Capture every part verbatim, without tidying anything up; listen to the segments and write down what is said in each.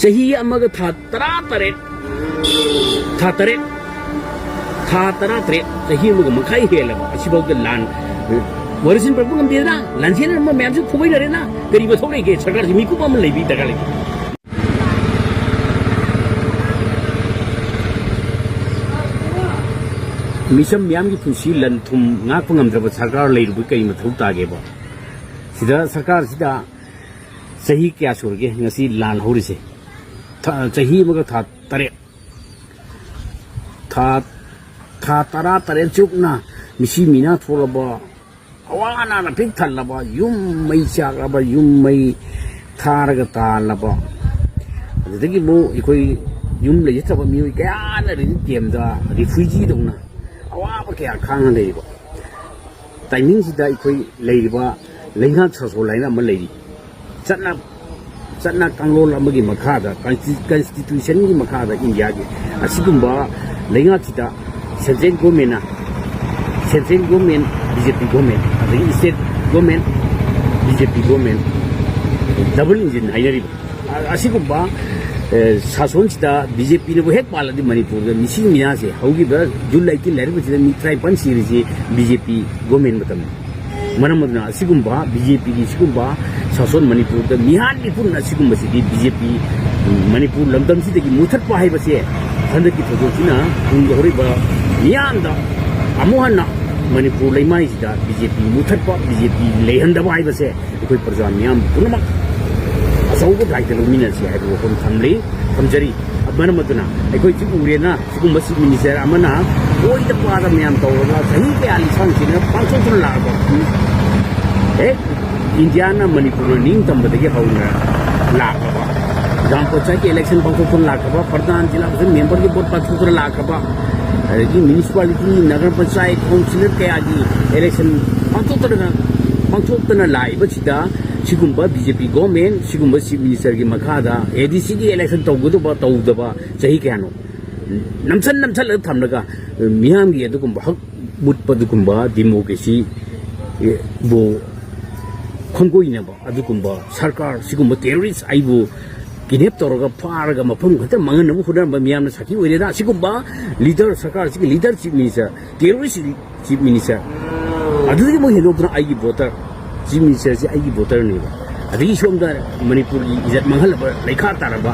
ꯆꯍꯤ ꯑꯃꯒ ꯊꯥ ꯇꯔꯥ ꯇꯔꯦꯠ, ꯊꯥ ꯇꯔꯦꯠ, ꯊꯥ ꯇꯔꯥ ꯇꯔꯦꯠ, ꯆꯍꯤ ꯑꯃꯒ ꯃꯈꯥꯏ ꯍꯦꯜꯂꯕ ꯑꯁꯤꯐꯥꯎꯗ ꯂꯥꯟ, ꯋꯥꯔꯤꯁꯤꯟ ꯄꯨꯔꯛꯄ ꯉꯝꯗꯦꯗꯅ, ꯂꯥꯟꯖꯦꯟꯅꯔꯝꯕ ꯃꯌꯥꯝꯁꯨ ꯐꯨꯒꯠꯅꯔꯦꯅ, ꯀꯔꯤ ꯃꯊꯧ ꯂꯩꯒꯦ? ꯁꯔꯀꯥꯔꯁꯤ ꯃꯤꯀꯨꯞ ꯑꯃ ꯂꯩꯕꯤ ꯗꯔꯀꯥꯔ ꯂꯩ꯫ ꯃꯤꯆꯝ ꯃꯤꯌꯥꯝꯒꯤ ꯄꯨꯟꯁꯤ ꯂꯟ ꯊꯨꯝ ꯉꯥꯛꯄ ꯉꯝꯗ꯭ꯔꯕ ꯁꯔꯀꯥꯔ ꯂꯩꯔꯨꯕꯒꯤ ꯀꯔꯤ ꯃꯊꯧ ꯇꯥꯒꯦꯕ? ꯁꯤꯗ ꯁꯔꯀꯥꯔꯁꯤꯗ ꯆꯍꯤ ꯀꯌꯥ ꯁꯨꯔꯒꯦ ꯉꯁꯤ ꯂꯥꯟ ꯍꯧꯔꯤꯁꯦ? ꯊꯥ, ꯆꯍꯤ ꯑꯃꯒ ꯊꯥ ꯇꯔꯦꯠ, ꯊꯥ, ꯊꯥ ꯇꯔꯥ ꯇꯔꯦꯠ ꯆꯨꯞꯅ ꯃꯤꯁꯤ ꯃꯤꯅꯥ ꯊꯣꯛꯂꯕ, ꯑꯋꯥ ꯑꯅꯥꯅ ꯄꯤꯛ ꯊꯜꯂꯕ, ꯌꯨꯝ ꯃꯩ ꯆꯥꯛꯂꯕ, ꯌꯨꯝ ꯃꯩ ꯊꯥꯔꯒ ꯇꯥꯜꯂꯕ, ꯑꯗꯨꯗꯒꯤ ꯑꯃꯨꯛ ꯑꯩꯈꯣꯏ ꯌꯨꯝ ꯂꯩꯖꯗꯕ ꯃꯤꯑꯣꯏ ꯀꯌꯥꯅ ꯔꯤꯂꯤꯐ ꯀꯦꯝꯗ ꯔꯤꯐ꯭ꯌꯨꯖꯤꯗꯧꯅ ꯑꯋꯥꯕ ꯀꯌꯥ ꯈꯥꯡꯉ ꯂꯩꯔꯤꯕ ꯇꯥꯏꯃꯤꯡꯁꯤꯗ ꯑꯩꯈꯣꯏ ꯂꯩꯔꯤꯕ ꯂꯩꯉꯥꯛ ꯁꯥꯁꯣꯟ ꯍꯥꯏꯅ ꯑꯃ ꯂꯩꯔꯤ꯫ ꯆꯠꯅ, ꯆꯠꯅ ꯀꯥꯡꯂꯣꯟ ꯑꯃꯒꯤ ꯃꯈꯥꯗ, ꯀꯟꯁꯇꯤ-, ꯀꯟꯁꯇꯤꯇ꯭ꯌꯨꯁꯟꯒꯤ ꯃꯈꯥꯗ ꯏꯟꯗꯤꯌꯥꯒꯤ ꯑꯁꯤꯒꯨꯝꯕ ꯂꯩꯉꯥꯛꯁꯤꯗ ꯁꯦꯟꯇ꯭ꯔꯦꯜ ꯒꯣꯔꯃꯦꯟꯅ, ꯁꯦꯟꯇ꯭ꯔꯦꯜ ꯒꯣꯔꯃꯦꯟ, ꯕꯤ ꯖꯦ ꯄꯤ ꯒꯣꯔꯃꯦꯟ, ꯑꯗꯒꯤ ꯁ꯭ꯇꯦꯠ ꯒꯣꯔꯃꯦꯟ, ꯕꯤ ꯖꯦ ꯄꯤ ꯒꯣꯔꯃꯦꯟ, ꯗꯕꯜ ꯏꯟꯖꯤꯟ ꯍꯥꯏꯅꯔꯤꯕ ꯑ-, ꯑꯁꯤꯒꯨꯝꯕ, ꯑꯦ, ꯁꯥꯁꯣꯟꯁꯤꯗ ꯕꯤ ꯖꯦ ꯄꯤꯅꯕꯨ ꯍꯦꯛ ꯄꯥꯜꯂꯗꯤ ꯃꯅꯤꯄꯨꯔꯗ ꯃꯤꯁꯤ ꯃꯤꯌꯥꯁꯦ ꯍꯧꯈꯤꯕ ꯖꯨꯟ ꯑꯩꯠꯇꯤꯟ ꯂꯩꯔꯛꯄꯁꯤꯗ ꯃꯤ ꯇꯔꯥꯅꯤꯄꯥꯟ ꯁꯤꯔꯤꯁꯤ ꯕꯤ ꯖꯦ ꯄꯤ ꯒꯣꯔꯃꯦꯟ ꯃꯇꯝꯅꯤ꯫ ꯃꯔꯝ ꯑꯗꯨꯅ ꯑꯁꯤꯒꯨꯝꯕ ꯕꯤ ꯖꯦ ꯄꯤꯒꯤ ꯁꯤꯒꯨꯝꯕ ꯁꯥꯁꯣꯟ ꯃꯅꯤꯄꯨꯔꯗ ꯃꯤꯍꯥꯠ ꯃꯤꯄꯨꯟ ꯑꯁꯤꯒꯨꯝꯕꯁꯤꯗꯤ ꯕꯤ ꯖꯦ ꯄꯤ ꯃꯅꯤꯄꯨꯔ ꯂꯝꯗꯝꯁꯤꯗꯒꯤ ꯃꯨꯊꯠꯄ ꯍꯥꯏꯕꯁꯦ ꯍꯟꯗꯛꯀꯤ ꯊꯧꯗꯣꯛꯁꯤꯅ ꯇꯨꯡꯗ ꯍꯧꯔꯛꯏꯕ ꯃꯤꯌꯥꯝꯗ ꯑꯃꯨꯛ ꯍꯟꯅ ꯃꯅꯤꯄꯨꯔ ꯂꯩꯃꯥꯏꯁꯤꯗ ꯕꯤ ꯖꯦ ꯄꯤ ꯃꯨꯊꯠꯄ, ꯕꯤ ꯖꯦ ꯄꯤ ꯂꯩꯍꯟꯗꯕ ꯍꯥꯏꯕꯁꯦ ꯑꯩꯈꯣꯏ ꯄ꯭ꯔꯖꯥ ꯃꯤꯌꯥꯝ ꯄꯨꯝꯅꯃꯛ ꯑꯆꯧꯕ ꯗꯥꯏꯇ ꯂꯧꯃꯤꯟꯅꯁꯤ ꯍꯥꯏꯕ ꯋꯥꯐꯝ ꯊꯝꯂꯤ, ꯊꯝꯖꯔꯤ꯫ ꯃꯔꯝ ꯑꯗꯨꯅ ꯑꯩꯈꯣꯏ ꯁꯤ ꯎꯔꯦꯅ, ꯁꯤꯒꯨꯝꯕ ꯆꯤꯐ ꯃꯤꯅꯤꯁꯇꯔ ꯑꯃꯅ ꯑꯣꯏꯗ ꯄꯥꯗ ꯃꯌꯥꯝ ꯇꯧꯔꯒ ꯆꯍꯤ ꯀꯌꯥ ꯂꯤꯁꯥꯡꯁꯤꯟꯅ ꯄꯥꯡꯊꯣꯛꯇꯨꯅ ꯂꯥꯛꯑꯕ, ꯍꯦꯛ ꯏꯟꯗꯤꯌꯥꯅ ꯃꯅꯤꯄꯨꯔꯅ ꯅꯤꯡꯇꯝꯕꯗꯒꯤ ꯍꯧꯅ ꯂꯥꯛꯂꯕ, ꯒ꯭ꯔꯥꯝ ꯄꯟꯆꯥꯌꯠꯀꯤ ꯏꯂꯦꯛꯁꯟ ꯄꯥꯡꯊꯣꯛꯇꯨꯅ ꯂꯥꯛꯈ꯭ꯔꯕ, ꯄ꯭ꯔꯙꯥꯟ, ꯖꯤꯂꯥ ꯄꯔꯤꯁꯗ ꯃꯦꯝꯕꯔꯒꯤ ꯚꯣꯠ ꯄꯥꯡꯊꯣꯛꯇꯨꯅ ꯂꯥꯛꯈ꯭ꯔꯕ, ꯑꯗꯒꯤ ꯃ꯭ꯌꯨꯅꯤꯁꯤꯄꯥꯂꯤꯇꯤ, ꯅꯒꯔ ꯄꯟꯆꯥꯌꯠ, ꯀꯥꯎꯟꯁꯤꯂꯔ ꯀꯌꯥꯒꯤ ꯏꯂꯦꯛꯁꯟ ꯄꯥꯡꯊꯣꯛꯇꯅ, ꯄꯥꯡꯊꯣꯛꯇꯅ ꯂꯥꯛꯏꯕꯁꯤꯗ ꯁꯤꯒꯨꯝꯕ ꯕꯤ ꯖꯦ ꯄꯤ ꯒꯣꯔꯃꯦꯟ, ꯁꯤꯒꯨꯝꯕ ꯆꯤꯐ ꯃꯤꯅꯤꯁꯇꯔꯒꯤ ꯃꯈꯥꯗ ꯑꯦ ꯗꯤ ꯁꯤꯒꯤ ꯏꯂꯦꯛꯁꯟ ꯇꯧꯒꯗꯕ ꯇꯧꯗꯕ ꯆꯍꯤ ꯀꯌꯥꯅꯣ ꯅꯝꯁꯟ ꯅꯝꯁꯜꯂꯒ ꯊꯝꯂꯒ ꯃꯤꯌꯥꯝꯒꯤ ꯑꯗꯨꯒꯨꯝꯕ ꯍꯛ ꯃꯨꯠꯄ, ꯑꯗꯨꯒꯨꯝꯕ ꯗꯦꯃꯣꯀ꯭ꯔꯦꯁꯤ ꯕꯨ ꯈꯣꯡꯒꯣꯏꯅꯕ ꯑꯗꯨꯒꯨꯝꯕ ꯁꯔꯀꯥꯔ, ꯁꯤꯒꯨꯝꯕ ꯇꯦꯔꯣꯔꯤꯁ ꯑꯩꯕꯨ ꯀꯤꯗꯅꯦꯞ ꯇꯧꯔꯒ ꯐꯥꯔꯒ ꯃꯐꯝ ꯈꯛꯇ ꯃꯥꯡꯍꯟꯅꯕ ꯍꯣꯠꯅꯔꯝꯕ ꯃꯤꯌꯥꯝꯅ ꯁꯥꯈꯤ ꯑꯣꯏꯔꯦꯗ꯫ ꯑꯁꯤꯒꯨꯝꯕ ꯂꯤꯗꯔ, ꯁꯔꯀꯥꯔꯁꯤꯒꯤ leader, chief minister, terrorist chief minister, ꯑꯗꯨꯗꯒꯤ ꯑꯃꯨꯛ ꯍꯦꯟꯗꯣꯛꯇꯅ ꯑꯩꯒꯤ ꯚꯣꯇꯔ, ꯆꯤꯐ ꯃꯤꯅꯤꯁꯇꯔꯁꯤ ꯑꯩꯒꯤ ꯚꯣꯇꯔꯅꯦꯕ꯫ ꯑꯗꯒꯤ ꯁꯣꯝꯗ ꯃꯅꯤꯄꯨꯔꯒꯤ ꯏꯖꯠ ꯃꯥꯡꯍꯜꯂꯕ, ꯂꯩꯈꯥ ꯇꯥꯔꯕ,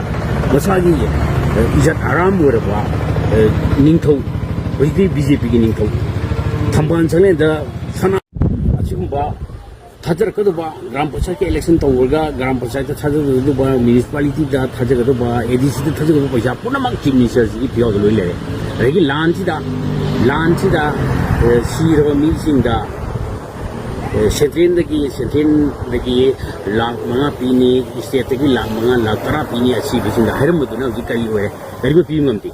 ꯃꯁꯥꯒꯤ, ꯑ, ꯏꯖꯠ ꯑꯔꯥꯝ ꯑꯣꯏꯔꯕ, ꯑ, ꯅꯤꯡꯊꯧ, ꯍꯧꯖꯤꯛꯇꯤ ꯕꯤ ꯖꯦ ꯄꯤꯒꯤ ꯅꯤꯡꯊꯧ, ꯊꯝꯕꯥꯜ ꯁꯪꯂꯦꯟꯗ ꯁꯅꯥ, ꯑꯁꯤꯒꯨꯝꯕ ꯊꯥꯗꯔꯛꯀꯗꯧꯕ, ꯒ꯭ꯔꯥꯝ ꯄꯟꯆꯥꯌꯠꯀꯤ ꯏꯂꯦꯛꯁꯟ ꯇꯧꯔꯒ ꯒ꯭ꯔꯥꯝ ꯄꯟꯆꯥꯌꯠꯇ ꯊꯥꯗꯔꯛꯀꯗꯧꯕ, ꯃ꯭ꯌꯨꯅꯤꯁꯤꯄꯥꯂꯤꯇꯤꯗ ꯊꯥꯗꯔꯛꯀꯗꯧꯕ, ꯑꯦ ꯗꯤ ꯁꯤꯗ ꯊꯥꯗꯔꯛꯀꯗꯧꯕ ꯄꯩꯁꯥ ꯄꯨꯝꯅꯃꯛ ꯆꯤꯐ ꯃꯤꯅꯤꯁꯇꯔꯁꯤꯒꯤ ꯐꯤꯌꯥꯎꯗ ꯂꯣꯏ ꯂꯩꯔꯦ꯫ ꯑꯗꯒꯤ ꯂꯥꯟꯁꯤꯗ, ꯂꯥꯟꯁꯤꯗ, ꯑꯦ, ꯁꯤꯔꯕ ꯃꯤꯁꯤꯡꯗ, ꯑꯦ, ꯁꯦꯟꯇ꯭ꯔꯦꯜꯗꯒꯤ, ꯁꯦꯟꯇ꯭ꯔꯦꯜꯗꯒꯤ ꯂꯥꯈ ꯃꯉꯥ ꯄꯤꯅꯤ, ꯁ꯭ꯇꯦꯠꯇꯒꯤ ꯂꯥꯈ ꯃꯉꯥ, ꯂꯥꯈ ꯇꯔꯥ ꯄꯤꯅꯤ, ꯑꯁꯤꯕꯁꯤꯡꯗ ꯍꯥꯏꯔꯝꯕꯗꯨꯅ ꯍꯧꯖꯤꯛ ꯀꯔꯤ ꯑꯣꯏꯔꯦ? ꯀꯔꯤꯒꯨꯝꯕ ꯄꯤꯕ ꯉꯝꯗꯦ꯫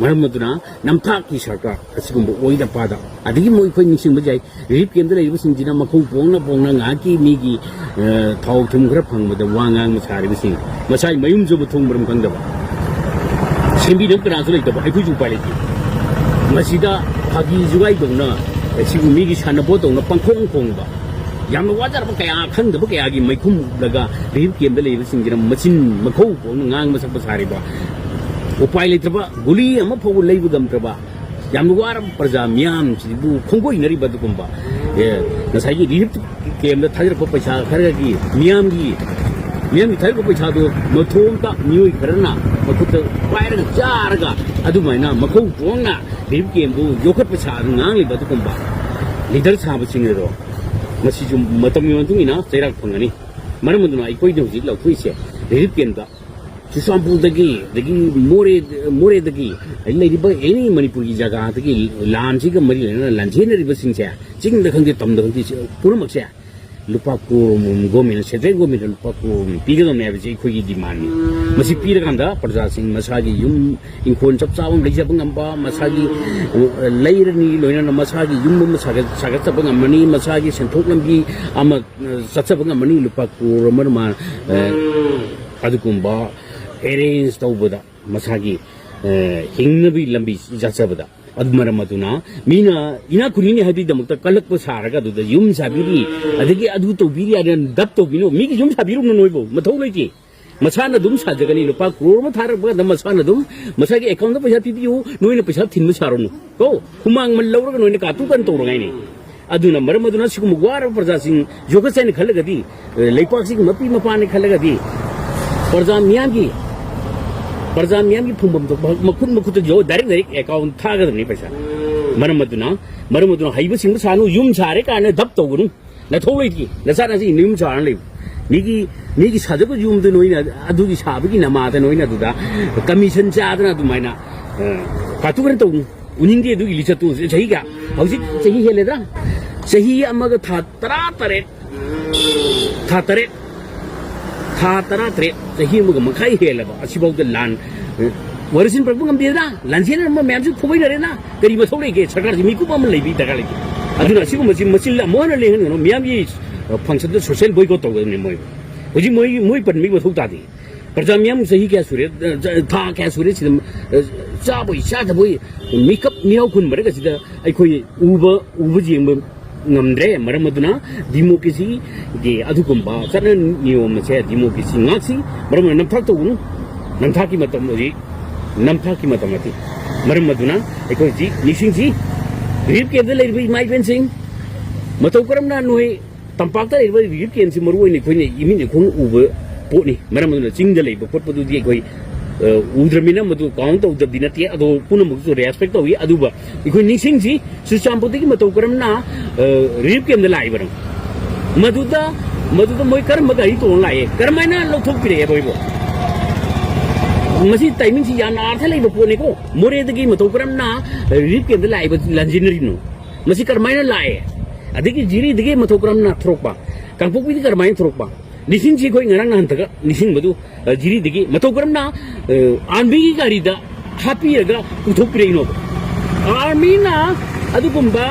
ꯃꯔꯝ ꯑꯗꯨꯅ ꯅꯝꯊꯥꯛꯀꯤ ꯁꯔꯀꯥꯔ ꯑꯁꯤꯒꯨꯝꯕ ꯑꯣꯏꯗ ꯄꯥꯗ, ꯑꯗꯒꯤ ꯃꯣꯏ ꯑꯩꯈꯣꯏ ꯅꯤꯡꯁꯤꯡꯕ ꯌꯥꯏ, ꯔꯤꯂꯤꯐ ꯀꯦꯝꯞꯇ ꯂꯩꯔꯤꯕꯁꯤꯡꯁꯤꯅ ꯃꯈꯣꯡ ꯄꯣꯡꯅ ꯄꯣꯡꯅ ꯉꯥꯏꯍꯥꯛꯀꯤ ꯃꯤꯒꯤ, ꯑ, ꯊꯥꯎ ꯊꯨꯝ ꯈꯔ ꯐꯪꯕꯗ ꯋꯥ ꯉꯥꯡꯕ ꯁꯥꯔꯤꯕꯁꯤꯡ, ꯃꯁꯥꯒꯤ ꯃꯌꯨꯝ ꯆꯨꯕ ꯊꯣꯡ ꯃꯔꯝ ꯈꯪꯗꯕ, ꯁꯦꯝꯕꯤꯅꯕ ꯀꯅꯥꯁꯨ ꯂꯩꯇꯕ, ꯑꯩꯈꯣꯏꯁꯨ ꯎꯄꯥꯏ ꯂꯩꯇꯦ꯫ ꯃꯁꯤꯗ ꯐꯥꯒꯤ ꯖꯨꯒꯥꯏꯗꯧꯅ, ꯁꯤꯕꯨ ꯃꯤꯒꯤ ꯁꯥꯟꯅꯄꯣꯠꯇꯧꯅ ꯄꯪꯈꯣꯡ ꯈꯣꯡꯕ, ꯌꯥꯝꯅ ꯋꯥꯖꯔꯕ ꯀꯌꯥ, ꯈꯪꯗꯕ ꯀꯌꯥꯒꯤ ꯃꯩꯈꯨꯝꯂꯒ ꯔꯤꯂꯤꯐ ꯀꯦꯝꯞꯇ ꯂꯩꯔꯤꯕꯁꯤꯡꯁꯤꯅ ꯃꯆꯤꯟ ꯃꯈꯧ ꯄꯣꯡꯅ ꯉꯥꯡꯕ ꯁꯛꯄ ꯁꯥꯔꯤꯕ, ꯎꯄꯥꯏ ꯂꯩꯇ꯭ꯔꯕ, ꯒꯨꯂꯤ ꯑꯃ ꯐꯥꯎꯕ ꯂꯩꯕ ꯉꯝꯗ꯭ꯔꯕ, ꯌꯥꯝꯅ ꯋꯥꯔꯕ ꯄ꯭ꯔꯖꯥ ꯃꯤꯌꯥꯝꯁꯤꯕꯨ ꯈꯣꯡꯒꯣꯏꯅꯔꯤꯕ ꯑꯗꯨꯒꯨꯝꯕ, ꯑꯦ, ꯉꯁꯥꯏꯒꯤ ꯔꯤꯂꯤꯐ ꯀꯦꯝꯞꯇ ꯊꯥꯗꯔꯛꯄ ꯄꯩꯁꯥ ꯈꯔꯒꯤ ꯃꯤꯌꯥꯝꯒꯤ, ꯃꯤꯌꯥꯝꯒꯤ ꯊꯥꯗꯔꯛꯄ ꯄꯩꯁꯥꯗꯨ ꯃꯊꯣꯝꯇ ꯃꯤꯑꯣꯏ ꯈꯔꯅ ꯃꯈꯨꯠꯇ ꯄꯥꯏꯔꯒ ꯆꯥꯔꯒ ꯑꯗꯨꯃꯥꯏꯅ ꯃꯈꯧ ꯄꯣꯡꯅ ꯔꯤꯂꯤꯐ ꯀꯦꯝꯞꯕꯨ ꯌꯣꯛꯈꯠꯄ ꯁꯥꯗꯨꯅ ꯉꯥꯡꯂꯤꯕ ꯑꯗꯨꯒꯨꯝꯕ ꯂꯤꯗꯔ ꯁꯥꯕꯁꯤꯡ ꯑꯗꯣ ꯃꯁꯤꯁꯨ ꯃꯇꯝꯒꯤ ꯃꯇꯨꯡ ꯏꯟꯅ ꯆꯩꯔꯥꯛ ꯐꯪꯒꯅꯤ꯫ ꯃꯔꯝ ꯑꯗꯨꯅ ꯑꯩꯈꯣꯏꯅ ꯍꯧꯖꯤꯛ ꯂꯧꯊꯣꯛꯏꯁꯦ ꯔꯤꯂꯤꯐ ꯀꯦꯝꯞꯇ ꯆꯨꯔꯆꯥꯟꯄꯨꯔꯗꯒꯤ, ꯑꯗꯒꯤ ꯃꯣꯔꯦ, ꯃꯣꯔꯦꯗꯒꯤ, ꯑꯗꯩ ꯂꯩꯔꯤꯕ ꯑꯦꯅꯤ ꯃꯅꯤꯄꯨꯔꯒꯤ ꯖꯒꯥꯗꯒꯤ ꯂꯥꯟꯁꯤꯒ ꯃꯔꯤ ꯂꯩꯅꯅ ꯂꯥꯟꯖꯦꯟꯅꯔꯤꯕꯁꯤꯡꯁꯦ, ꯆꯤꯡꯗ ꯈꯪꯗꯦ, ꯇꯝꯗ ꯈꯪꯗꯦ, ꯁꯤ ꯄꯨꯝꯅꯃꯛꯁꯦ ꯂꯨꯄꯥ ꯀ꯭ꯔꯣꯔ ꯑꯃꯃꯝ ꯒꯣꯔꯃꯦꯟꯅ, ꯁꯦꯟꯇ꯭ꯔꯦꯜ ꯒꯣꯔꯃꯦꯟꯅ ꯂꯨꯄꯥ ꯀ꯭ꯔꯣꯔ ꯑꯃꯃꯝ ꯄꯤꯒꯗꯕꯅꯦ ꯍꯥꯏꯕꯁꯦ ꯑꯩꯈꯣꯏꯒꯤ ꯗꯤꯃꯥꯟꯅꯤ꯫ ꯃꯁꯤ ꯄꯤꯔꯀꯥꯟꯗ ꯄ꯭ꯔꯖꯥꯁꯤꯡ ꯃꯁꯥꯒꯤ ꯌꯨꯝ ꯏꯪꯈꯣꯜ ꯆꯞ ꯆꯥꯕ ꯑꯃ ꯂꯩꯖꯕ ꯉꯝꯕ, ꯃꯁꯥꯒꯤ, ꯑ, ꯂꯩꯔꯅꯤ, ꯂꯣꯏꯅꯅ ꯃꯁꯥꯒꯤ ꯌꯨꯝ ꯑꯃ ꯁꯥꯒꯠ-, ꯁꯥꯒꯠꯆꯕ ꯉꯝꯃꯅꯤ, ꯃꯁꯥꯒꯤ ꯁꯦꯟꯊꯣꯛ ꯂꯝꯕꯤ ꯑꯃ, ꯑ, ꯆꯠꯆꯕ ꯉꯝꯃꯅꯤ꯫ ꯂꯨꯄꯥ ꯀ꯭ꯔꯣꯔ ꯑꯃ ꯃꯥ, ꯑ, ꯑꯗꯨꯒꯨꯝꯕ ꯑꯦꯔꯦꯟꯖ ꯇꯧꯕꯗ ꯃꯁꯥꯒꯤ, ꯑ, ꯍꯤꯡꯅꯕꯒꯤ ꯂꯝꯕꯤ ꯆꯠꯆꯕꯗ꯫ ꯑꯗꯨ ꯃꯔꯝ ꯑꯗꯨꯅ ꯃꯤꯅ ꯏꯅꯥꯛ ꯈꯨꯟꯅꯤꯡꯉꯤ ꯍꯥꯏꯕꯒꯤꯗꯃꯛꯇ ꯀꯜꯂꯛꯄ ꯁꯥꯔꯒ ꯑꯗꯨꯗ ꯌꯨꯝ ꯁꯥꯕꯤꯔꯤ, ꯑꯗꯒꯤ ꯑꯗꯨ ꯇꯧꯕꯤꯔꯤ ꯍꯥꯏꯅ ꯗꯞ ꯇꯧꯕꯤꯅꯨ꯫ ꯃꯤꯒꯤ ꯌꯨꯝ ꯁꯥꯕꯤꯔꯨꯅꯨ, ꯅꯣꯏꯕꯨ ꯃꯊꯧ ꯂꯩꯇꯦ꯫ ꯃꯁꯥꯅ ꯑꯗꯨꯝ ꯁꯥꯖꯒꯅꯤ꯫ ꯂꯨꯄꯥ ꯀ꯭ꯔꯣꯔ ꯑꯃ ꯊꯥꯔꯛꯄ ꯀꯥꯟꯗ ꯃꯁꯥꯅ ꯑꯗꯨꯝ ꯃꯁꯥꯒꯤ ꯑꯦꯀꯥꯎꯟꯗ ꯄꯩꯁꯥ ꯄꯤꯕꯤꯌꯨ, ꯅꯣꯏꯅ ꯄꯩꯁꯥ ꯊꯤꯟꯕ ꯁꯥꯔꯨꯅꯨ꯫ ꯀꯣ, ꯍꯨꯃꯥꯡ ꯃꯜ ꯂꯧꯔꯒ ꯅꯣꯏꯅ ꯀꯥꯇꯨ ꯀꯥꯔꯟ ꯇꯧꯔꯉꯥꯏꯅꯤ꯫ ꯑꯗꯨꯅ ꯃꯔꯝ ꯑꯗꯨꯅ ꯁꯤꯒꯨꯝꯕ ꯋꯥꯔꯕ ꯄ꯭ꯔꯖꯥꯁꯤꯡ ꯌꯣꯛꯈꯠꯆꯩꯅ ꯈꯜꯂꯒꯗꯤ, ꯑ, ꯂꯩꯄꯥꯛꯁꯤꯒꯤ ꯃꯄꯤ ꯃꯄꯥꯅꯤ ꯈꯜꯂꯒꯗꯤ, ꯄ꯭ꯔꯖꯥ ꯃꯤꯌꯥꯝꯒꯤ, ꯄ꯭ꯔꯖꯥ ꯃꯤꯌꯥꯝꯒꯤ ꯐꯪꯐꯝ ꯊꯣꯛꯄ ꯃꯈꯨꯠ ꯃꯈꯨꯠꯇ ꯌꯣ-, ꯗꯥꯏꯔꯦꯛ ꯗꯥꯏꯔꯦꯛ ꯑꯦꯀꯥꯎꯟ ꯊꯥꯒꯗꯕꯅꯤ ꯄꯩꯁꯥ꯫ ꯃꯔꯝ ꯑꯗꯨꯅ, ꯃꯔꯝ ꯑꯗꯨꯅ ꯍꯩꯕꯁꯤꯡꯕ ꯁꯥꯅꯨ, ꯌꯨꯝ ꯁꯥꯔꯦ ꯀꯥꯏꯅ ꯙꯞ ꯇꯧꯒꯅꯨ꯫ ꯅꯊꯧ ꯂꯩꯇꯦ, ꯅꯆꯥ ꯅꯆꯥ ꯌꯨꯝ ꯁꯥꯔ ꯂꯩꯕ꯫ ꯃꯤꯒꯤ, ꯃꯤꯒꯤ ꯁꯥꯖꯕ ꯌꯨꯝꯗꯨ ꯅꯣꯏꯅ, ꯑꯗꯨꯒꯤ ꯁꯥꯕꯒꯤ ꯅꯃꯥꯗ ꯅꯣꯏꯅ ꯑꯗꯨꯗ ꯀꯃꯤꯁꯟ ꯆꯥꯗꯅ ꯑꯗꯨꯃꯥꯏꯅ, ꯑ, ꯀꯥꯇꯨ ꯀꯥꯔꯟ ꯇꯧꯅꯨ꯫ ꯎꯅꯤꯡꯗꯦ ꯑꯗꯨꯒꯤ ꯂꯤꯆꯠꯇꯨ꯫ ꯆꯍꯤ ꯀꯌꯥ? ꯍꯧꯖꯤꯛ ꯆꯍꯤ ꯍꯦꯜꯂꯦꯗ꯭ꯔꯥ? ꯆꯍꯤ ꯑꯃꯒ ꯊꯥ ꯇꯔꯥ ꯇꯔꯦꯠ, ꯊꯥ ꯇꯔꯦꯠ, ꯊꯥ ꯇꯔꯥ ꯇꯔꯦꯠ, ꯆꯍꯤ ꯑꯃꯒ ꯃꯈꯥꯏ ꯍꯦꯜꯂꯕ ꯑꯁꯤꯐꯥꯎꯗ ꯂꯥꯟ, ꯑ, ꯋꯥꯔꯁꯤꯟ ꯄꯨꯔꯛꯄ ꯉꯝꯗꯦꯗ꯭ꯔꯥ? ꯂꯥꯟꯖꯦꯟꯅꯔꯝꯕ ꯃꯌꯥꯝꯁꯨ ꯐꯨꯒꯠꯅꯔꯦꯅ꯫ ꯀꯔꯤ ꯃꯊꯧ ꯂꯩꯒꯦ? ꯁꯔꯀꯥꯔꯁꯤ ꯃꯤꯀꯨꯞ ꯑꯃ ꯂꯩꯕꯒꯤ ꯗꯔꯀꯥꯔ ꯂꯩꯇꯦ꯫ ꯑꯗꯨꯅ ꯑꯁꯤꯒꯨꯝꯕꯁꯤ ꯃꯆꯤꯜ ꯑꯃꯨꯛ ꯍꯟꯅ ꯂꯦꯡꯍꯟꯒꯅꯨ꯫ ꯃꯤꯌꯥꯝꯒꯤ, ꯑ, ꯐꯪꯁꯟꯗ ꯁꯣꯁꯤꯌꯦꯜ ꯕꯣꯏꯀꯣꯠ ꯇꯧꯒꯗꯕꯅꯤ ꯃꯣꯏ꯫ ꯍꯧꯖꯤꯛ ꯃꯣꯏ, ꯃꯣꯏ ꯄꯟꯕꯒꯤ ꯃꯊꯧ ꯇꯥꯗꯦ꯫ ꯄ꯭ꯔꯖꯥ ꯃꯤꯌꯥꯝ ꯆꯍꯤ ꯀꯌꯥ ꯁꯨꯔꯦ, ꯑ, ꯊꯥ ꯀꯌꯥ ꯁꯨꯔꯦ ꯁꯤꯗ, ꯑ, ꯆꯥꯕꯣꯏ ꯆꯥꯗꯕꯣꯏ ꯃꯤꯀꯞ ꯃꯤꯍꯧ ꯈꯨꯟ ꯃꯔꯛ ꯑꯁꯤꯗ ꯑꯩꯈꯣꯏ ꯎꯕ, ꯎꯕ ꯌꯦꯡꯕ ꯉꯝꯗ꯭ꯔꯦ꯫ ꯃꯔꯝ ꯑꯗꯨꯅ ꯗꯤꯃꯣꯀ꯭ꯔꯦꯁꯤꯒꯤ ꯑꯗꯨꯒꯨꯝꯕ ꯆꯠꯅ ꯅꯤꯌꯣꯝ ꯑꯁꯦ ꯗꯤꯃꯣꯀ꯭ꯔꯦꯁꯤ ꯉꯥꯛꯁꯤ꯫ ꯃꯔꯝ ꯑꯗꯨꯅ ꯅꯝꯊꯥꯛ ꯇꯧꯒꯅꯨ꯫ ꯅꯝꯊꯥꯛꯀꯤ ꯃꯇꯝ ꯍꯧꯖꯤꯛ, ꯅꯝꯊꯥꯛꯀꯤ ꯃꯇꯝ ꯅꯠꯇꯦ꯫ ꯃꯔꯝ ꯑꯗꯨꯅ ꯑꯩꯈꯣꯏ ꯍꯧꯖꯤꯛ ꯅꯤꯡꯁꯤꯡꯁꯤ, ꯔꯤꯂꯤꯐ ꯀꯦꯝꯞꯇ ꯂꯩꯔꯤꯕ ꯏꯃꯥ ꯏꯕꯦꯟꯁꯤꯡ, ꯃꯇꯧ ꯀꯔꯝꯅ ꯅꯣꯏ ꯇꯝꯄꯥꯛꯇ ꯂꯩꯔꯤꯕ ꯔꯤꯂꯤꯐ ꯀꯦꯝꯞꯁꯤ ꯃꯔꯨ ꯑꯣꯏꯅ ꯑꯩꯈꯣꯏꯅ ꯏꯃꯤꯠꯅ ꯈꯣꯡꯅ ꯎꯕ ꯄꯣꯠꯅꯤ꯫ ꯃꯔꯝ ꯑꯗꯨꯅ ꯆꯤꯡꯗ ꯂꯩꯕ ꯈꯣꯠꯄꯗꯨꯗꯤ ꯑꯩꯈꯣꯏ, ꯑ, ꯎꯗ꯭ꯔꯃꯤꯅ ꯃꯗꯨ ꯀꯥꯎꯟ ꯇꯧꯗꯕꯗꯤ ꯅꯠꯇꯦ꯫ ꯑꯗꯣ ꯄꯨꯝꯅꯃꯛꯁꯨ ꯔꯦꯁꯄꯦꯛ ꯇꯧꯏ꯫ ꯑꯗꯨꯕꯨ ꯑꯩꯈꯣꯏ ꯅꯤꯡꯁꯤꯡꯁꯤ, ꯆꯨꯔꯆꯥꯟꯄꯨꯔꯗꯒꯤ ꯃꯇꯧ ꯀꯔꯝꯅ, ꯑ, ꯔꯤꯂꯤꯐ ꯀꯦꯝꯞꯇ ꯂꯥꯛꯏꯕꯅꯣ? ꯃꯗꯨꯗ, ꯃꯗꯨꯗ ꯃꯣꯏ ꯀꯔꯝꯕ ꯒꯥꯔꯤ ꯇꯣꯡꯉ ꯂꯥꯛꯑꯦ? ꯀꯔꯝꯍꯥꯏꯅ ꯂꯧꯊꯣꯛꯄꯤꯔꯛꯑꯦ ꯃꯣꯏꯕꯨ? ꯃꯁꯤ ꯇꯥꯏꯃꯤꯡꯁꯤ ꯌꯥꯝꯅ ꯑꯥꯔꯊ ꯂꯩꯕ ꯄꯣꯠꯅꯤꯀꯣ꯫ ꯃꯣꯔꯦꯗꯒꯤ ꯃꯇꯧ ꯀꯔꯝꯅ ꯔꯤꯂꯤꯐ ꯀꯦꯝꯞꯇ ꯂꯥꯛꯏꯕ ꯂꯥꯟꯖꯦꯟꯅꯔꯤꯕꯅꯣ? ꯃꯁꯤ ꯀꯔꯝꯍꯥꯏꯅ ꯂꯥꯛꯑꯦ? ꯑꯗꯒꯤ ꯖꯤꯔꯤꯗꯒꯤ ꯃꯇꯧ ꯀꯔꯝꯅ ꯊꯣꯔꯛꯄ? ꯀꯥꯡꯄꯣꯛꯄꯤꯗꯒꯤ ꯀꯔꯝꯍꯥꯏꯅ ꯊꯣꯔꯛꯄ? ꯅꯤꯡꯁꯤꯡꯁꯤ ꯑꯩꯈꯣꯏ ꯉꯔꯥꯡ ꯅꯍꯥꯟꯇꯒ ꯅꯤꯡꯁꯤꯡꯕꯗꯨ, ꯑ, ꯖꯤꯔꯤꯗꯒꯤ ꯃꯇꯧ ꯀꯔꯝꯅ, ꯑ, ꯑꯥꯔꯃꯤꯒꯤ ꯒꯥꯔꯤꯗ ꯍꯥꯞꯄꯤꯔꯒ ꯄꯨꯊꯣꯛꯄꯤꯔꯛꯏꯅꯣꯕ? ꯑꯥꯔꯃꯤꯅ ꯑꯗꯨꯒꯨꯝꯕ,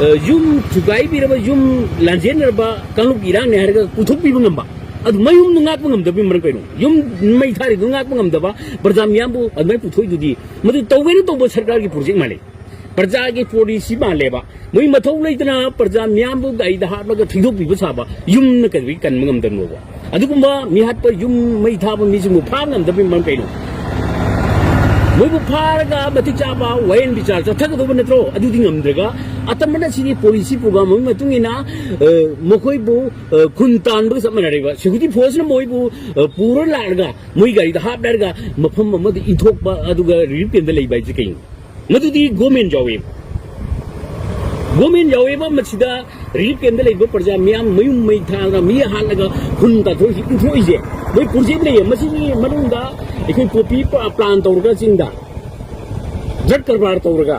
ꯑ, ꯌꯨꯝ ꯊꯨꯒꯥꯏꯕꯤꯔꯕ ꯌꯨꯝ ꯂꯥꯟꯖꯦꯟꯅꯔꯕ ꯀꯥꯡꯂꯨꯞ ꯏꯔꯥꯡꯅꯦ ꯍꯥꯏꯔꯒ ꯄꯨꯊꯣꯛꯄꯤꯕ ꯉꯝꯕ, ꯑꯗꯨ ꯃꯌꯨꯝꯗꯨ ꯉꯥꯛꯄ ꯉꯝꯗꯕꯒꯤ ꯃꯔꯝ ꯀꯩꯅꯣ? ꯌꯨꯝ ꯃꯩ ꯊꯥꯔꯤꯗꯨ ꯉꯥꯛꯄ ꯉꯝꯗꯕ, ꯄ꯭ꯔꯖꯥ ꯃꯤꯌꯥꯝꯕꯨ ꯑꯗꯨꯃꯥꯏꯅ ꯄꯨꯊꯣꯛꯏꯗꯨꯗꯤ, ꯃꯗꯨ ꯇꯧꯒꯦꯅ ꯇꯧꯕ ꯁꯔꯀꯥꯔꯒꯤ ꯄ꯭ꯔꯣꯖꯦꯛ ꯃꯥꯜꯂꯦ꯫ ꯄ꯭ꯔꯖꯥꯒꯤ ꯄꯣꯂꯤꯁꯤ ꯃꯥꯜꯂꯦꯕ꯫ ꯃꯣꯏ ꯃꯊꯧ ꯂꯩꯇꯅ ꯄ꯭ꯔꯖꯥ ꯃꯤꯌꯥꯝꯕꯨ ꯒꯥꯔꯤꯗ ꯍꯥꯞꯂꯒ ꯊꯩꯗꯣꯛꯄꯤꯕ ꯁꯥꯕ, ꯌꯨꯝꯅ ꯀꯩꯗꯧꯕꯒꯤ ꯀꯟꯕ ꯉꯝꯗꯕꯅꯣꯕ? ꯑꯗꯨꯒꯨꯝꯕ ꯃꯤꯍꯥꯠꯄ, ꯌꯨꯝ ꯃꯩ ꯊꯥꯕ ꯃꯤꯁꯤꯡꯕꯨ ꯐꯥꯕ ꯉꯝꯗꯕꯒꯤ ꯃꯔꯝ ꯀꯩꯅꯣ? ꯃꯣꯏꯕꯨ ꯐꯥꯔꯒ ꯃꯇꯤꯛ ꯆꯥꯕ ꯋꯥꯌꯦꯜ ꯕꯤꯆꯥꯔ ꯆꯠꯊꯒꯗꯧꯕ ꯅꯠꯇ꯭ꯔꯣ? ꯑꯗꯨꯗꯤ ꯉꯝꯗ꯭ꯔꯒ ꯑꯇꯝꯕꯅ ꯁꯤꯗꯤ ꯄꯣꯂꯤꯁꯤ ꯄ꯭ꯔꯣꯒ꯭ꯔꯥꯝ ꯑꯃꯒꯤ ꯃꯇꯨꯡ ꯏꯟꯅ, ꯑ, ꯃꯈꯣꯏꯕꯨ, ꯑ, ꯈꯨꯟ ꯇꯥꯟꯕꯒ ꯆꯞ ꯃꯥꯟꯅꯔꯦꯕ꯫ ꯁꯦꯀ꯭ꯌꯨꯔꯤꯇꯤ ꯐꯣꯔꯁꯅ ꯃꯣꯏꯕꯨ, ꯑ, ꯄꯨꯔ ꯂꯥꯛꯂꯒ ꯃꯣꯏ ꯒꯥꯔꯤꯗ ꯍꯥꯞꯂꯔꯒ ꯃꯐꯝ ꯑꯃꯗ ꯏꯟꯊꯣꯛꯄ, ꯑꯗꯨꯒ ꯔꯤꯂꯤꯐ ꯀꯦꯝꯗ ꯂꯩꯕ ꯍꯥꯏꯁꯦ ꯀꯩꯅꯣ? ꯃꯗꯨꯗꯤ ꯒꯣꯔꯃꯦꯟ ꯌꯥꯎꯋꯦ꯫ ꯒꯣꯔꯃꯦꯟ ꯌꯥꯎꯋꯦꯕ ꯃꯁꯤꯗ꯫ ꯔꯤꯂꯤꯐ ꯀꯦꯝꯗ ꯂꯩꯕ ꯄ꯭ꯔꯖꯥ ꯃꯤꯌꯥꯝ ꯃꯌꯨꯝ ꯃꯩ ꯊꯥꯔꯒ, ꯃꯤ ꯍꯥꯠꯂꯒ, ꯈꯨꯟ ꯇꯥꯟꯊꯣꯛꯏꯁꯤ, ꯏꯟꯊꯣꯛꯏꯁꯦ꯫ ꯃꯣꯏ ꯄ꯭ꯔꯣꯖꯦꯛ ꯂꯩꯌꯦ꯫ ꯃꯁꯤꯒꯤ ꯃꯅꯨꯡꯗ ꯑꯩꯈꯣꯏ ꯄꯣꯄꯤ ꯄ꯭ꯂꯥꯟ ꯇꯧꯔꯒ ꯆꯤꯡꯗ ꯗ꯭ꯔꯒ ꯀꯔꯕꯥꯔ ꯇꯧꯔꯒ,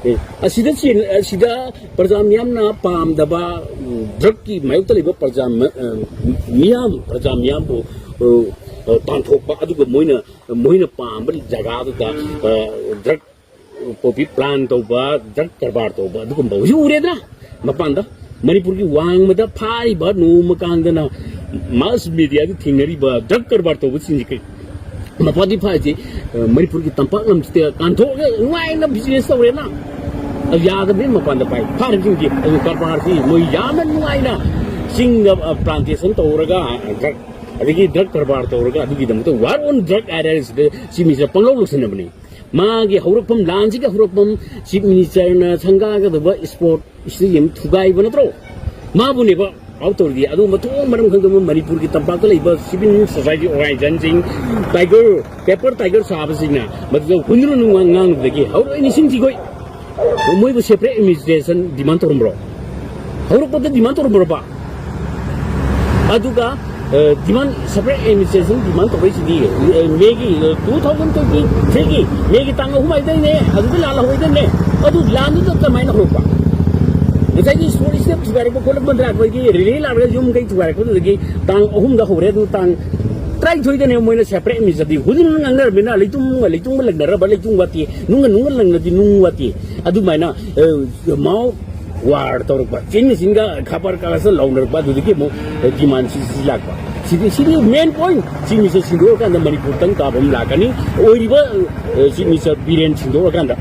ꯑꯦ, ꯑꯁꯤꯗ ꯆꯦꯟ-, ꯑꯁꯤꯗ ꯄ꯭ꯔꯖꯥ ꯃꯤꯌꯥꯝꯅ ꯄꯥꯝꯗꯕ, ꯎꯝ, ꯗ꯭ꯔꯒꯀꯤ ꯃꯥꯌꯣꯛꯇ ꯂꯩꯕ ꯄ꯭ꯔꯖꯥ ꯃ-, ꯑ, ꯃꯤꯌꯥꯝ, ꯄ꯭ꯔꯖꯥ ꯃꯤꯌꯥꯝꯕꯨ, ꯑ, ꯑ, ꯇꯥꯟꯊꯣꯛꯄ, ꯑꯗꯨꯒ ꯃꯣꯏꯅ, ꯃꯣꯏꯅ ꯄꯥꯝꯕ ꯖꯒꯥꯗꯨꯗ, ꯑ, ꯗ꯭ꯔꯒ ꯄꯣꯄꯤ ꯄ꯭ꯂꯥꯟ ꯇꯧꯕ, ꯗ꯭ꯔꯒ ꯀꯔꯕꯥꯔ ꯇꯧꯕ, ꯑꯗꯨꯒꯨꯝꯕ ꯍꯧꯖꯤꯛ ꯎꯔꯦꯗꯅ ꯃꯄꯥꯟꯗ꯫ ꯃꯅꯤꯄꯨꯔꯒꯤ ꯋꯥꯡꯃꯗ ꯐꯥꯔꯤꯕ ꯅꯣꯡꯃ ꯀꯥꯡꯗꯅ ꯃꯥꯁ ꯃꯦꯗꯤꯌꯥꯗ ꯊꯦꯡꯅꯔꯤꯕ ꯗ꯭ꯔꯒ ꯀꯔꯕꯥꯔ ꯇꯧꯕꯁꯤꯡꯁꯤ ꯀꯩ? ꯃꯄꯥꯟꯗꯤ ꯐꯥꯏꯁꯤ, ꯑ, ꯃꯅꯤꯄꯨꯔꯒꯤ ꯇꯝꯄꯥꯛ ꯂꯝꯁꯤꯗ ꯀꯥꯟꯊꯣꯛꯑꯒ ꯅꯨꯡꯉꯥꯏꯅ ꯕꯤꯖꯤꯅꯦꯁ ꯇꯧꯔꯦꯅ꯫ ꯑꯗꯨ ꯌꯥꯗꯕꯅꯤꯅ ꯃꯄꯥꯟꯗ ꯐꯥꯏ꯫ ꯐꯥꯔꯤꯕꯁꯤꯡꯁꯤ ꯑꯗꯨ ꯀꯔꯕꯥꯔꯁꯤ ꯃꯣꯏ ꯌꯥꯝꯅ ꯅꯨꯡꯉꯥꯏꯅ ꯆꯤꯡꯗ, ꯑ, ꯄ꯭ꯂꯥꯟꯇꯦꯁꯟ ꯇꯧꯔꯒ, ꯑ, ꯗ꯭ꯔꯒ, ꯑꯗꯒꯤ ꯗ꯭ꯔꯒ ꯀꯔꯕꯥꯔ ꯇꯧꯔꯒ ꯑꯗꯨꯒꯤꯗꯃꯛꯇ ꯋꯥꯔ ꯑꯣꯟ ꯗ꯭ꯔꯒ ꯍꯥꯏꯔꯒ ꯁꯤꯗ ꯆꯤꯞ ꯃꯤꯅꯤꯁꯇꯔ ꯄꯪꯂꯧ ꯂꯧꯁꯤꯟꯅꯕꯅꯤ꯫ ꯃꯥꯒꯤ ꯍꯧꯔꯛꯐꯝ, ꯂꯥꯟꯁꯤꯒꯤ ꯍꯧꯔꯛꯐꯝ ꯆꯤꯞ ꯃꯤꯅꯤꯁꯇꯔꯅ ꯁꯪꯒꯥꯒꯗꯕ ꯏꯁꯄꯣꯔꯠ ꯏꯁꯇꯦꯗꯤꯌꯝ ꯊꯨꯒꯥꯏꯕ ꯅꯠꯇ꯭ꯔꯣ? ꯃꯥꯕꯨꯅꯦꯕ ꯑꯥꯎꯠ ꯇꯧꯔꯤꯗꯤ꯫ ꯑꯗꯨ ꯃꯊꯣꯡ ꯃꯔꯝ ꯈꯪꯗꯕ ꯃꯅꯤꯄꯨꯔꯒꯤ ꯇꯝꯄꯥꯛꯇ ꯂꯩꯕ ꯁꯤꯚꯤꯜ ꯁꯣꯁꯥꯏꯇꯤ ꯑꯣꯔꯒꯅꯥꯏꯖꯦꯁꯟꯁꯤꯡ, ꯇꯥꯏꯒꯔ, ꯄꯦꯄꯔ ꯇꯥꯏꯒꯔ ꯁꯥꯕꯁꯤꯡꯅ ꯃꯗꯨꯗ ꯍꯨꯟꯗꯨꯅ ꯅꯨꯡꯉꯥꯡ ꯉꯥꯡꯂꯨꯕꯗꯒꯤ ꯍꯧꯔꯛꯏ꯫ ꯅꯤꯡꯁꯤꯡꯁꯤꯈꯣꯏ, ꯃꯣꯏꯕꯨ ꯁꯦꯄꯔꯦꯠ ꯑꯦꯗꯃꯤꯅꯤꯁꯇ꯭ꯔꯦꯁꯟ ꯗꯤꯃꯥꯟ ꯇꯧꯔꯝꯕ꯭ꯔꯣ? ꯍꯧꯔꯛꯄꯗ ꯗꯤꯃꯥꯟ ꯇꯧꯔꯝꯕ꯭ꯔꯣꯕ? ꯑꯗꯨꯒ, ꯑ, ꯗꯤꯃꯥꯟ, ꯁꯦꯄꯔꯦꯠ ꯑꯦꯗꯃꯤꯅꯤꯁꯇ꯭ꯔꯦꯁꯟ ꯗꯤꯃꯥꯟ ꯇꯧꯔꯛꯏꯁꯤꯗꯤ, ꯑ, ꯃꯦꯒꯤ, ꯑ, ꯇꯨ ꯊꯥꯎꯖꯟ ꯇ꯭ꯋꯦꯟꯇꯤ ꯊ꯭ꯔꯤꯒꯤ ꯃꯦꯒꯤ ꯇꯥꯡ ꯑꯍꯨꯝ ꯍꯥꯏꯗꯣꯏꯅꯦ, ꯑꯗꯨꯗ ꯂꯥꯜꯍꯧꯏꯗꯣꯏꯅꯦ꯫ ꯑꯗꯨ ꯂꯥꯟꯗꯨꯗ ꯀꯃꯥꯏꯅ ꯍꯧꯔꯛꯄ? ꯉꯁꯥꯏꯒꯤ ꯏꯁꯄꯣꯔꯠ ꯏꯁꯇꯦꯠ ꯊꯨꯒꯥꯏꯔꯛꯄ ꯈꯣꯠꯂꯛꯄꯗ ꯑꯩꯈꯣꯏꯒꯤ ꯔꯦꯂꯤ ꯂꯥꯛꯂꯒ ꯌꯨꯝ ꯀꯩ ꯊꯨꯒꯥꯏꯔꯛꯄꯗꯨꯗꯒꯤ ꯇꯥꯡ ꯑꯍꯨꯝꯗ ꯍꯧꯔꯦ꯫ ꯑꯗꯨ ꯇꯥꯡ ꯇꯔꯥꯅꯤꯊꯣꯏꯗꯅꯦ ꯃꯣꯏꯅ ꯁꯦꯄꯔꯦꯠ ꯑꯦꯗꯃꯤꯅꯤꯁꯇ꯭ꯔꯦꯁꯟ ꯍꯨꯟꯗꯨꯅ ꯉꯥꯡꯅꯔꯕꯅꯤꯅ, ꯂꯩꯇꯨꯝꯒ ꯂꯩꯇꯨꯝꯒ ꯂꯪꯅꯔꯕ ꯂꯩꯇꯨꯝ ꯋꯥꯇꯦ, ꯅꯨꯡꯒ ꯅꯨꯡꯒ ꯂꯪꯅꯗꯤ ꯅꯨꯡ ꯋꯥꯇꯦ꯫ ꯑꯗꯨꯃꯥꯏꯅ, ꯑ, ꯃꯥꯎ ꯋꯥꯔ ꯇꯧꯔꯛꯄ, ꯆꯤꯟ ꯃꯆꯤꯟꯒ ꯈꯥꯕꯔ ꯀꯥꯒꯖꯇ ꯂꯥꯎꯅꯔꯛꯄ, ꯑꯗꯨꯗꯒꯤ ꯑꯃꯨꯛ, ꯑ, ꯗꯤꯃꯥꯟ ꯁꯤ, ꯁꯤ ꯂꯥꯛꯄ꯫ ꯁꯤꯗꯤ, ꯁꯤꯗꯤ ꯃꯦꯟ ꯄꯣꯏꯟ꯫ ꯁꯤ ꯃꯤꯁꯦ ꯁꯤꯟꯗꯣꯛꯑꯀꯥꯟꯗ ꯃꯅꯤꯄꯨꯔ ꯇꯪ ꯇꯥꯕ ꯑꯃ ꯂꯥꯛꯀꯅꯤ꯫ ꯑꯣꯏꯔꯤꯕ, ꯑ, ꯆꯤꯐ ꯃꯤꯅꯤꯁꯇꯔ ꯕꯤꯔꯦꯟ ꯁꯤꯟꯗꯣꯛꯑꯀꯥꯟꯗ꯫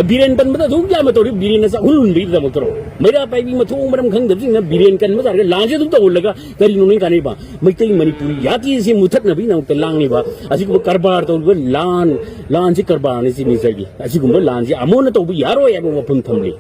ꯕꯤꯔꯦꯟ ꯄꯟꯕꯗ ꯑꯗꯨꯛ ꯌꯥꯝꯅ ꯇꯧꯔꯤ, ꯕꯤꯔꯦꯟꯅ ꯆꯥꯛꯍꯨꯜꯍꯨꯟꯕꯒꯤꯗꯃꯛꯇꯔꯣ? ꯃꯩꯔꯥ ꯄꯥꯏꯕꯤ ꯃꯊꯣꯡ ꯃꯔꯝ ꯈꯪꯗꯕꯁꯤꯡꯅ ꯕꯤꯔꯦꯟ ꯀꯟꯕ ꯇꯥꯔꯒ ꯂꯥꯟꯁꯦ ꯑꯗꯨꯝ ꯇꯧꯍꯜꯂꯒ ꯀꯔꯤꯅꯣ ꯅꯣꯏ ꯀꯥꯟꯅꯩꯕ? ꯃꯩꯇꯩ ꯃꯅꯤꯄꯨꯔꯤ ꯖꯥꯇꯤꯁꯦ ꯃꯨꯊꯠꯅꯕꯒꯤꯗꯃꯛꯇ ꯂꯥꯡꯂꯤꯕ ꯑꯁꯤꯒꯨꯝꯕ ꯀꯔꯕꯥꯔ ꯇꯧꯔꯤꯕ ꯂꯥꯟ, ꯂꯥꯟꯁꯤ ꯀꯔꯕꯥꯔꯅꯤ ꯁꯤꯅꯤ ꯉꯁꯥꯏꯒꯤ꯫ ꯑꯁꯤꯒꯨꯝꯕ ꯂꯥꯟꯁꯤ ꯑꯃꯨꯛ ꯍꯟꯅ ꯇꯧꯕ ꯌꯥꯔꯣꯏ ꯍꯥꯏꯕ ꯋꯥꯐꯝ ꯊꯝꯂꯤ꯫